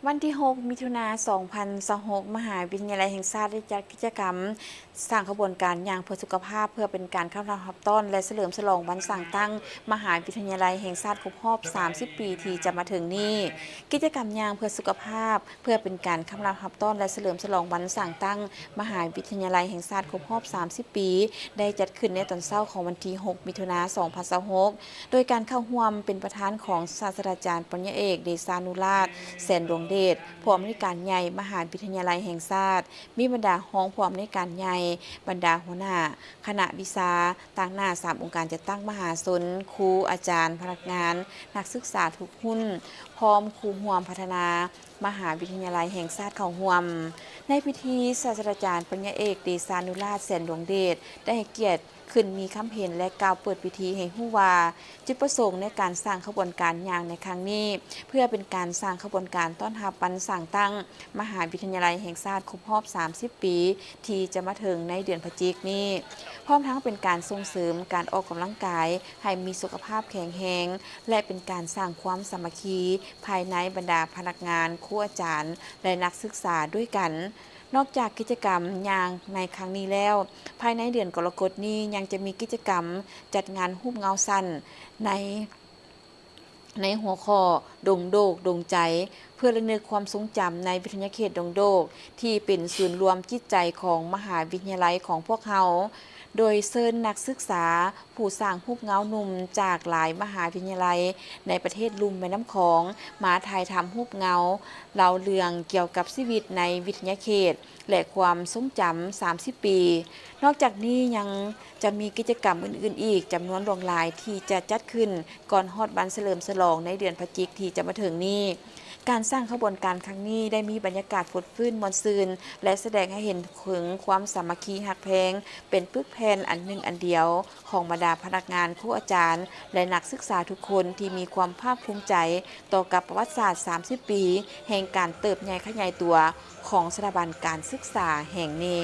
ວັນທີຫົກ ມິຖຸນາ ສອງພັນຊາວຫົກ ມະຫາວິທະຍາໄລແຫ່ງຊາດໄດ້ຈັດກິດຈະກຳສ້າງຂະບວນການຍ່າງເພື່ອສຸຂະພາບ ເພື່ອເປັນການຕ້ອນຮັບຮັບຕ້ອນ ແລະ ສະເຫຼີມສະຫຼອງວັນສ້າງຕັ້ງມະຫາວິທະຍາໄລແຫ່ງຊາດຄົບຮອບສາມສິບປີທີ່ຈະມາເຖິງນີ້. ກິດຈະກຳຍ່າງເພື່ອສຸຂະພາບ ເພື່ອເປັນການຕ້ອນຮັບຮັບຕ້ອນ ແລະ ສະເຫຼີມສະຫຼອງວັນສ້າງຕັ້ງມະຫາວິທະຍາໄລແຫ່ງຊາດຄົບຮອບສາມສິບປີ ໄດ້ຈັດຂຶ້ນໃນຕອນເຊົ້າຂອງວັນທີຫົກ ມິຖຸນາ ສອງພັນຊາວຫົກ ໂດຍການເຂົ້າຮ່ວມເປັນປະທານຂອງສາດສະດາຈານປັນຍາເອກ ເດຊານຸລາດ ແສນດວງເດດ ຜູ້ອຳນວຍການໃຫຍ່ມະຫາວິທະຍາໄລແຫ່ງຊາດ, ມີບັນດາຮອງຜູ້ອຳນວຍການໃຫຍ່, ບັນດາຫົວໜ້າຄະນະວິຊາ, ຕາງໜ້າສາມອົງການຈັດຕັ້ງມະຫາຊົນ, ຄູ, ອາຈານ, ພະນັກງານ, ນັກສຶກສາທຸກຮຸ່ນ, ພ້ອມຄູ່ຮ່ວມພັດທະນາມະຫາວິທະຍາໄລແຫ່ງຊາດເຂົ້າຮ່ວມ. ໃນພິທີ, ສາດສະດາຈານປັນຍາເອກ ເດຊານຸລາດ ແສນດວງເດດ ໄດ້ໃຫ້ກຽດ ຂຶ້ນມີຄຳເຫັນ ແລະ ກ່າວເປີດພິທີໃຫ້ຮູ້ວ່າ ຈຸດປະສົງໃນການສ້າງຂະບວນການຍ່າງໃນຄັ້ງນີ້ ເພື່ອເປັນການສ້າງຂະບວນການຕ້ອນຮັບວັນສ້າງຕັ້ງມະຫາວິທະຍາໄລແຫ່ງຊາດຄົບຮອບສາມສິບປີ ທີ່ຈະມາເຖິງໃນເດືອນພະຈິກນີ້, ພ້ອມທັງເປັນການສົ່ງເສີມການອອກກຳລັງກາຍໃຫ້ມີສຸຂະພາບແຂງແຮງ ແລະ ເປັນການສ້າງຄວາມສາມັກຄີພາຍໃນບັນດາພະນັກງານ, ຄູອາຈານ ແລະ ນັກສຶກສາດ້ວຍກັນ. ນອກຈາກກິດຈະກຳຍ່າງໃນຄັ້ງນີ້ແລ້ວ, ພາຍໃນເດືອນກໍລະກົດນີ້ຍັງຈະມີກິດຈະກຳຈັດງານຮູບເງົາສັ້ນໃນ, ໃນຫົວຂໍ້ດົງໂດກດົງໃຈ ເພື່ອລະນຶກຄວາມຊົງຈຳໃນວິທະຍາເຂດດົງໂດກ ທີ່ເປັນສູນລວມຈິດໃຈຂອງມະຫາວິທະຍາໄລຂອງພວກເຮົາ, ໂດຍເຊີນນັກສຶກສາ ຜູ້ສ້າງຮູບເງົາໜຸ່ມຈາກຫຼາຍມະຫາວິທະຍາໄລໃນປະເທດລຸ່ມແມ່ນ້ຳຂອງ ມາຖ່າຍທຳຮູບເງົາເລົ່າເລື່ອງກ່ຽວກັບຊີວິດໃນວິທະຍາເຂດ ແລະ ຄວາມຊົງຈຳສາມສິບປີ. ນອກຈາກນີ້ຍັງຈະມີກິດຈະກຳອື່ນໆອີກຈຳນວນຫຼວງຫຼາຍທີ່ຈະຈັດຂຶ້ນກ່ອນຮອດວັນສະເຫຼີມສະຫຼອງໃນເດືອນພະຈິກທີ່ຈະມາເຖິງນີ້. ການສ້າງຂະບວນການຄັ້ງນີ້ໄດ້ມີບັນຍາກາດຟົດຟື້ນມ່ວນຊື່ນ ແລະ ສະແດງໃຫ້ເຫັນເຖິງຄວາມສາມັກຄີຮັກແພງ ເປັນປຶກແຜ່ນອັນໜຶ່ງອັນດຽວຂອງບັນດາພະນັກງານ, ຄູອາຈານ ແລະ ນັກສຶກສາທຸກຄົນທີ່ມີຄວາມພາກພູມໃຈຕໍ່ກັບປະຫວັດສາດສາມສິບປີແຫ່ງການເຕີບໃຫຍ່ຂະຫຍາຍຕົວຂອງສະຖາບັນການສຶກສາແຫ່ງນີ້.